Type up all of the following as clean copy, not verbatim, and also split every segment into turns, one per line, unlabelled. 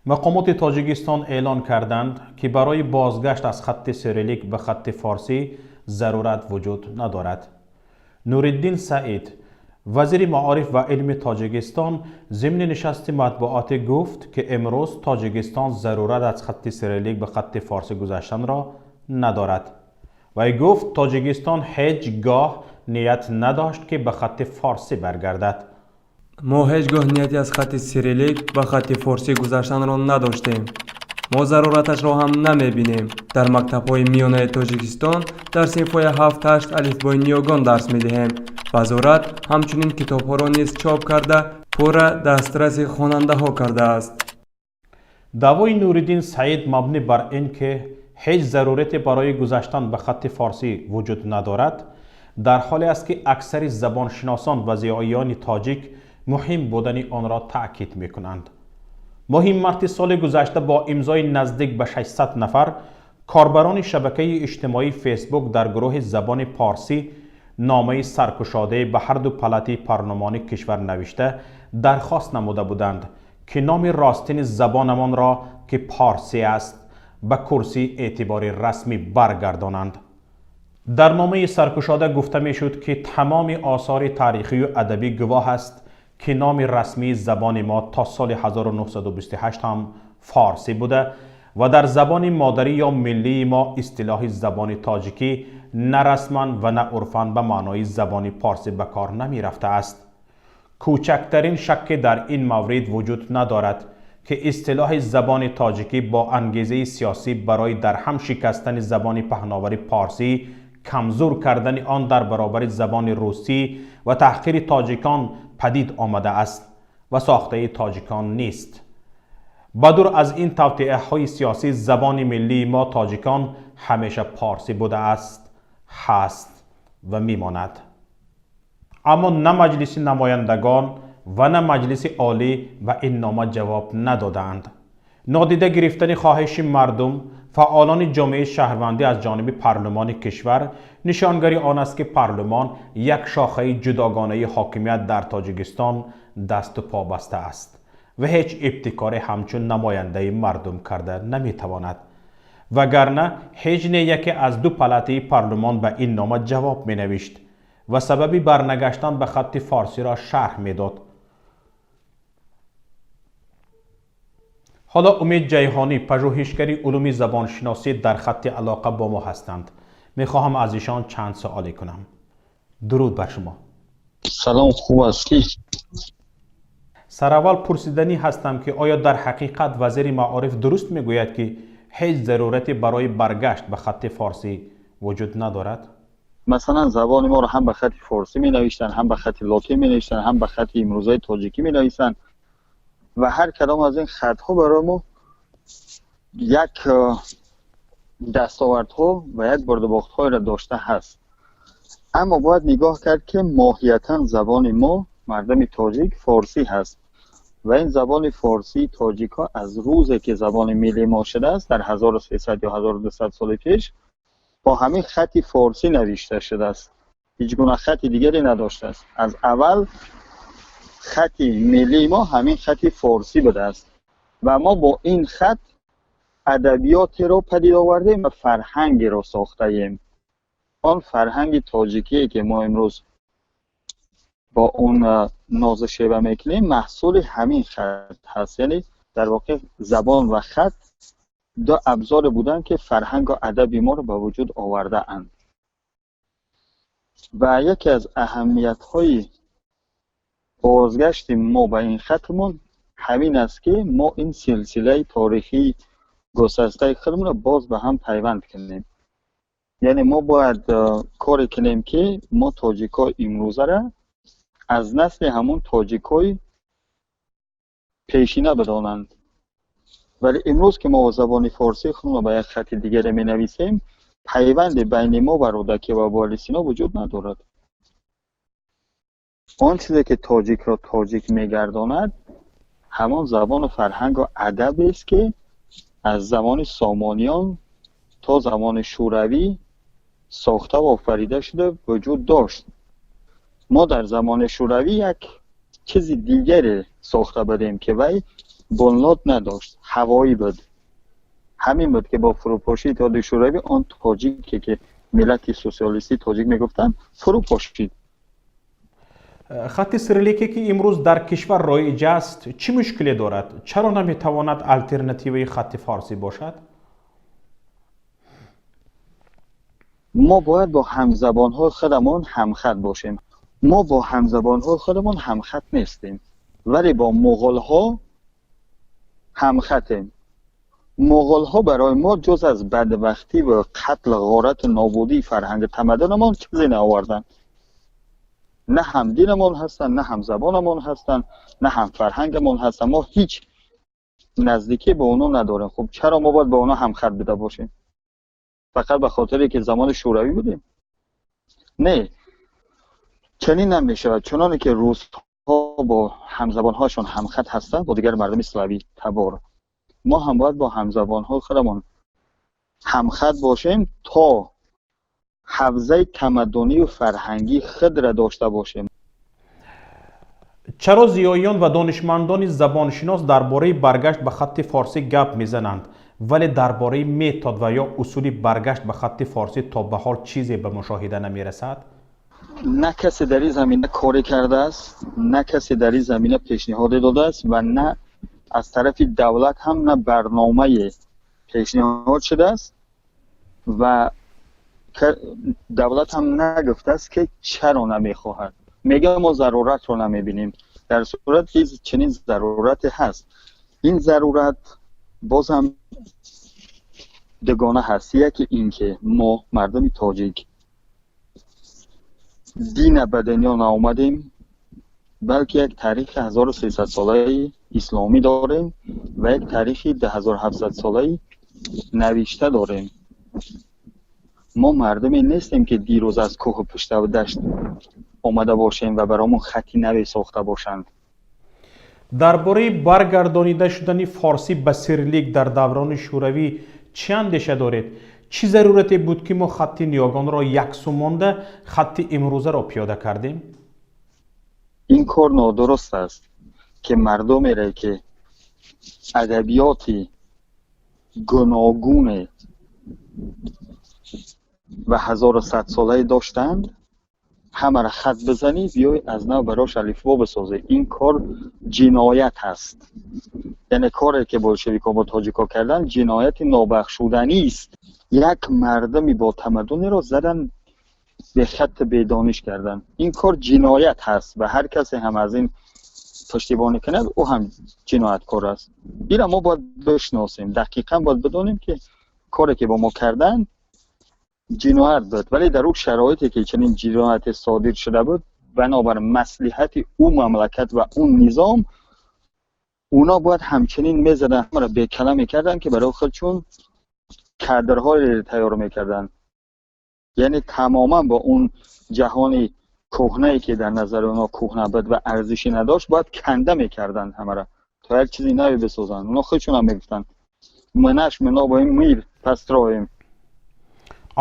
Мақомоти Тоҷикистон эълон карданд, ки барои бозгашт аз хатти сирилик ба хатти форсӣ зарурат вуҷуд надорад. Нуриддин Саид, вазири маориф ва илми Тоҷикистон, зимни нишасти матбуотӣ гуфт, ки имрӯз Тоҷикистон зарурат аз хатти сирилик ба хатти форсӣ гузаштанро надорад. Вай гуфт, Тоҷикистон ҳеҷ гоҳ ният надошт, ки ба хатти форсӣ баргардад.
Мо ҳеҷ гоҳ нияти аз хатти сирилик ба хатти форсӣ гузаштанро надоштем. Мо зарураташро ҳам намебинем. Дар мактабҳои миёнаи Тоҷикистон дар синфҳои 7-8 алифбои ниёгон дарс медиҳем. Вазорат ҳамчунин китобҳоро низ чоп карда, пурра дастраси хонандаҳо кардааст.
Даъвои Нуриддин Саид мабнӣ бар ин ки ҳеҷ зарурате барои гузаштан ба хатти форсӣ вуҷуд надорад, дар ҳоле аст, ки аксари забоншиносон ва зиёиёни тоҷик муҳим будани онро таъкид мекунанд. Моҳи марти соли гузашта бо имзои наздик ба 600 нафар корбарони шабакаи иҷтимоии Фейсбук дар гурӯҳи забони порсӣ номаи саркушодае ба ҳарду палатаи парлумони кишвар навишта, дархост намуда буданд, ки номи ростини забонамонро, ки порсӣ аст, ба курсии эътибори расмӣ баргардонанд. Дар номаи саркушода гуфта мешуд, ки тамоми осори таърихию адабӣ гувоҳ аст, ки номи расмии забони мо то соли 1928 ҳам форсӣ буда ва дар забони модарӣ ё миллии мо истилоҳи забони тоҷикӣ на расман ва на урфан ба маънои забони порсӣ ба кор намерафтааст. Кӯчактарин шакке дар ин маврид вуҷуд надорад, ки истилоҳи забони тоҷикӣ бо ангезаи сиёсӣ барои дар ҳам шикастани забони паҳновари порсӣ, камзур кардани он дар баробари забони русӣ ва таҳқири тоҷикон падид омадааст ва сохтаи тоҷикон нест. Ба дур аз ин тавтиаҳои сиёсӣ, забони миллии мо тоҷикон ҳамеша порсӣ будааст, ҳаст ва мемонад. Аммо на Маҷлиси намояндагон ва на Маҷлиси Олӣ ба ин нома ҷавоб надодаанд. Нодида гирифтани хоҳиши мардум, фаъолони ҷомеаи шаҳрвандӣ аз ҷониби парлумони кишвар нишонгари он аст, ки парлумон, як шохаи ҷудогонаи ҳокимият дар Тоҷикистон, дасту по баста аст ва ҳеҷ ибтикоре ҳамчун намояндаи мардум карда наметавонад. Вагарна ҳеҷ не яке аз ду палатаи парлумон ба ин нома ҷавоб менавишт ва сабаби барнагаштан ба хатти форсиро шарҳ медод. Ҳоло Умед Ҷайҳонӣ, пажӯҳишгари улуми забоншиносӣ, дар хатти алоқа бо мо ҳастанд. Мехоҳам аз ишон чанд суоле кунам. Дуруд бар шумо.
Салом, хуб ҳастӣ?
Сараввал пурсиданӣ ҳастам, ки оё дар ҳақиқат вазири маориф дуруст мегӯяд, ки ҳеҷ зарурате барои баргашт ба хатти форсӣ вуҷуд надорад?
Масалан, забони моро ҳам ба хатти форсӣ менавиштанд, ҳам ба хатти лотин менавиштанд, ҳам ба хатти имрӯзаи тоҷикӣ менависанд ва ҳар кадом аз ин хатҳо барои мо як дастовардҳо ва як бурдубохтҳоеро дошта ҳаст. Аммо бояд нигоҳ кард, ки моҳиятан забони мо, мардуми тоҷик, форсӣ ҳаст ва ин забони форсии тоҷикҳо аз рӯзе ки забони миллии мо шудааст, дар 1300 ё 1200 соли пеш, бо ҳамин хатти форсӣ навишта шудааст, ҳеҷ гуна хатти дигаре надоштааст. Аз аввал хатти миллии мо ҳамин хатти форсӣ будааст ва мо бо ин хат адабиётеро падид овардем ва фарҳангеро сохтаем. Он фарҳанги тоҷикие, ки мо имрӯз бо он нозу шева мекунем, маҳсули ҳамин хат ҳаст. Яъне дар воқеъ забон ва хат ду абзоре буданд, ки фарҳангу адаби моро ба вуҷуд овардаанд. Ва яке аз аҳамиятҳои бозгашти мо ба ин хатмон ҳамин аст, ки мо ин силсилаи торихии гусастаи худамонро боз ба ҳам пайванд кунем. Яъне мо бояд коре кунем, ки мо тоҷикҳо имрӯзара аз насли ҳамон тоҷикҳои пешина бидонанд. Вале имрӯз ки мо бо забони форсӣ худамонро ба як хати дигаре менависем, пайванде байни мо ва Рӯдакӣ ва Абӯалӣ Сино вуҷуд надорад. Он чизе ки тоҷикро тоҷик мегардонад, ҳамон забону фарҳангу адабест, ки аз замони Сомониён то замони Шӯравӣ сохта ва офарида шуда вуҷуд дошт. Мо дар замони Шӯравӣ як чизи дигаре сохта будем, ки вай бунёд надошт, ҳавоӣ буд. Ҳамин буд ки бо фурӯпошии Иттиҳоди Шӯравӣ он тоҷике ки миллати социалистии тоҷик мегуфтанд, фурӯ пошид.
Хати сирилике ки имрӯз дар кишвар роиҷ аст, чӣ мушкиле дорад? Чаро наметавонад алтернативаи хати форсӣ бошад?
Мо бояд бо ҳамзабонҳои худамон ҳамхат бошем. Мо бо ҳамзабонҳои худамон ҳамхат нестем, вале бо муғулҳо ҳамхатем. Муғулҳо барои мо ҷуз аз бадбахтӣ ва қатл, ғорат ва нобудии фарҳанги тамаддунамон чизе наоварданд. На ҳамдинамон ҳастанд, на ҳамзабонамон ҳастанд, на ҳамфарҳангамон ҳастанд. Мо ҳеҷ наздикӣ ба онҳо надорем. Хуб, чаро мо бояд ба онҳо ҳамхат буда бошем? Фақат ба хотире ки замони шӯравӣ будем? Не, чунин намешавад. Чуноне ки русҳо бо ҳамзабонҳояшон ҳамхат ҳастанд, бо дигар мардуми славӣ табор, мо ҳам бояд бо ҳамзабонҳои худамон ҳамхат бошем то ҳавзаи тамаддунию фарҳангии худро дошта бошем.
Чаро зиёиён ва донишмандони забоншинос дар бораи баргашт ба хатти форсӣ гап мезананд, вале дар бораи метод ва ё усули баргашт ба хатти форсӣ то ба ҳол чизе ба мушоҳида намерасад?
На касе дар ин замина коре кардааст, на касе дар ин замина пешниҳоде додааст ва на аз тарафи давлат ҳам на барномае пешниҳод шудааст ва давлат ҳам нагуфтааст ки чаро намехоҳад. Мегӯяд, мо заруратро намебинем, дар сурате ки чунин зарурате ҳаст. Ин зарурат боз ҳам дугона ҳаст. Яке ин ки мо мардуми тоҷик дина ба дунё наомадем, балки як таърихи 1300 солаи исломӣ дорем ва як таърихи 2700 солаи навишта дорем. Мо мардуме нестем ки дирӯз аз кӯҳу пуштаву дашт омада бошем ва баромон хати наве сохта бошанд.
Дар бораи баргардонида шудани форсӣ ба сирилик дар даврони шӯравӣ чӣ андеша доред? Чӣ зарурате буд ки мо хатти ниёгонро яксу монда хатти имрӯзаро пиёда кардем?
Ин кор нодуруст аст ки мардумере ки адабиёти гуногуне ва 1100 солае доштанд, ҳамаро хат бизанӣ, биёй аз нав барош алифбо бисозӣ. Ин кор ҷиноят ҳаст. Яъне коре ки болшевикҳо бо тоҷикҳо карданд, ҷинояти нобахшуданист. Як мардуми бо тамаддунеро задан, бехатт бедониш карданд. Ин кор ҷиноят ҳаст ва ҳар касе ҳам аз ин пуштибонӣ кунад, ӯ ҳам ҷинояткор аст. Инро мо бояд бишносем, дақиқан бояд бидонем ки коре ки бо мо карданд ҷиноят буд, вале дар ӯ шароите ки чунин ҷинояте содир шуда буд, бинобар маслиҳати ӯ мамлакат ва ӯ низом, اونا باید همچنین میزدن، همه را بیکله میکردن که برای خودشون کادرهای تیار میکردن. یعنی تماما با اون جهان کهنه‌ای که در نظر اونا کهنه بود و ارزشی نداشت، باید کنده میکردن همه را تا یک چیزی نوی بسازن. اونا خودشون هم میگفتن منش منا با این میر پس ترایم.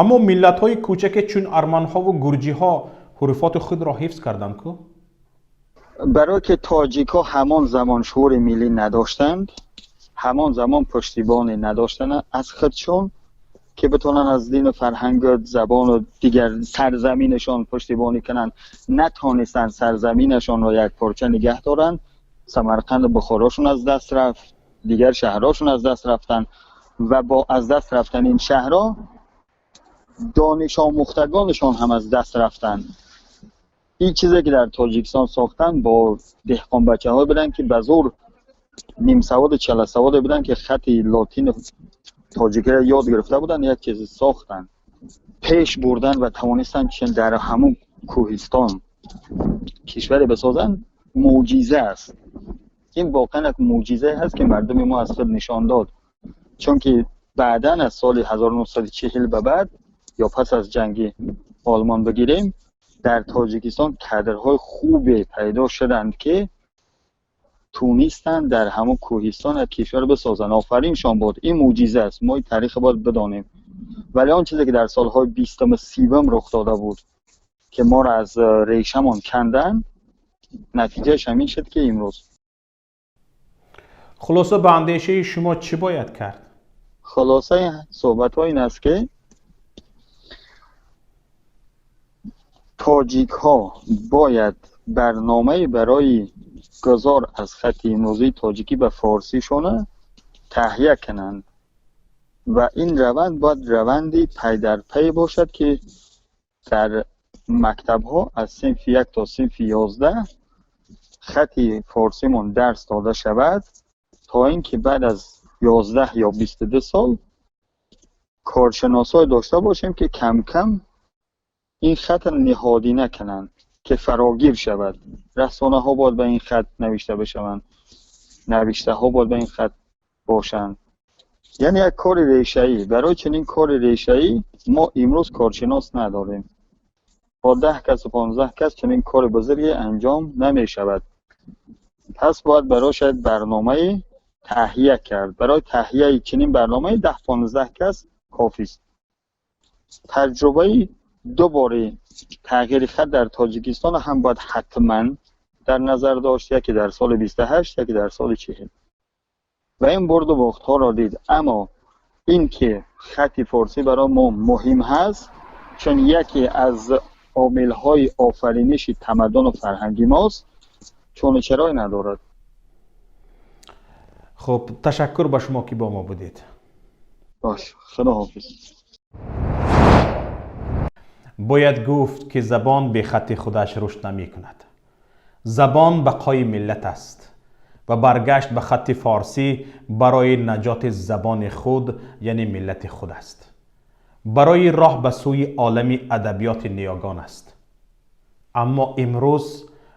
Аммо миллатҳои кӯчаке чун арманҳову гурҷиҳо ҳуруфоти худро ҳифз карданд ку?
Барои ки тоҷикҳо ҳамон замон шуури миллӣ надоштанд, ҳамон замон пуштибонӣ надоштанд аз худшон ки битонанд аз дину фарҳанг, забону дигар сарзаминашон пуштибонӣ кунанд. Натонистанд сарзаминашонро якпорча нигаҳ доранд. Самарқанду Бухорошон аз даст рафт, дигар шаҳрҳошон аз даст рафтанд ва бо аз даст рафтани ин шаҳрҳо донишомӯхтагонашон ҳам аз даст рафтанд. Ин чизе ки дар Тоҷикистон сохтанд, бо деҳқон бачаҳое буданд ки ба зур нимсаводу чаласаводе буданд ки хати лотини тоҷикиро ёд гирифта буданд, як чизе сохтанд, пеш бурданд ва тавонистанд ки дар ҳамун кӯҳистон кишваре бисозанд. Мӯъҷиза аст. Ин воқеан як мӯъҷизае ҳаст ки мардуми мо аз худ нишон дод, чунки баъдан аз соли 1940 ба баъд ё пас аз ҷанги олмон бигирем, дар тоҷикистон кадрҳои хубе пайдо шуданд ки тунистанд дар ҳамон кӯҳистон як кишвар бисозанд. Офариншон бод. Ин мӯъҷиза аст, мо ин таърихро бояд бидонем. Вале он чизе ки дар солҳои бистум сивум рух дода буд ки моро аз решамон канданд, натиҷааш ҳамин шуд ки имрӯз.
Хулоса, ба андешаи шумо чӣ бояд кард?
Хулосаи суҳбатҳо ин аст, ки тоҷикҳо бояд барномае барои гузор аз хати имрӯзии тоҷикӣ ба форсишона таҳия кунанд ва ин раванд бояд раванди пай дар пай бошад, ки дар мактабҳо аз синфи 1 то синфи 11 хати форсимон дарс дода шавад, то ин ки баъд аз 11 ё 22 сол коршиносҳое дошта бошем, ки кам-кам ин хатро ниҳодина кунанд, ки фарогир шавад. Расонаҳо бояд ба ин хат навишта бишаванд, навиштаҳо бояд ба ин хат бошанд. Яъне як кори решаӣ. Барои чунин кори решаӣ мо имрӯз коршинос надорем. Бо 10 кас ва 15 кас чунин кори бузурге анҷом намешавад. Пас бояд барои шояд барномае таҳия кард. Барои таҳияи чунин барномае 10-15 кас кофист. Таҷрибаи ду бори тағйири хат дар Тоҷикистон ҳам бояд ҳатман дар назар дошт, яке дар соли 28, яке дар соли 40. Ва ин бурду бохтҳоро дид. Аммо ин ки хати форсӣ барои мо муҳим ҳаст, чун яке аз омилҳои офариниши тамаддуну фарҳанги мост, чуну чарое надорад.
Хуб, ташаккур ба шумо, ки бо мо будед.
Бош, худоҳофиз.
Бояд гуфт, ки забон бе хати худаш рушд намекунад. Забон бақои миллат аст ва баргашт ба хати форсӣ барои наҷоти забони худ, яъне миллати худ аст, барои роҳ ба сӯи олами адабиёти ниёгон аст. Аммо имрӯз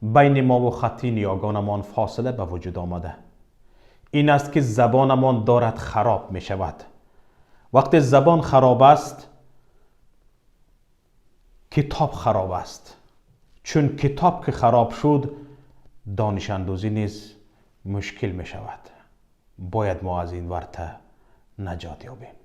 байни мову хати ниёгонамон фосила ба вуҷуд омада. Ин аст, ки забонамон дорад хароб мешавад. Вақте забон хароб аст, китоб хароб аст, чун китоб ки хароб шуд, донишандӯзӣ низ мушкил мешавад. Бояд мо аз ин варта наҷот ёбем.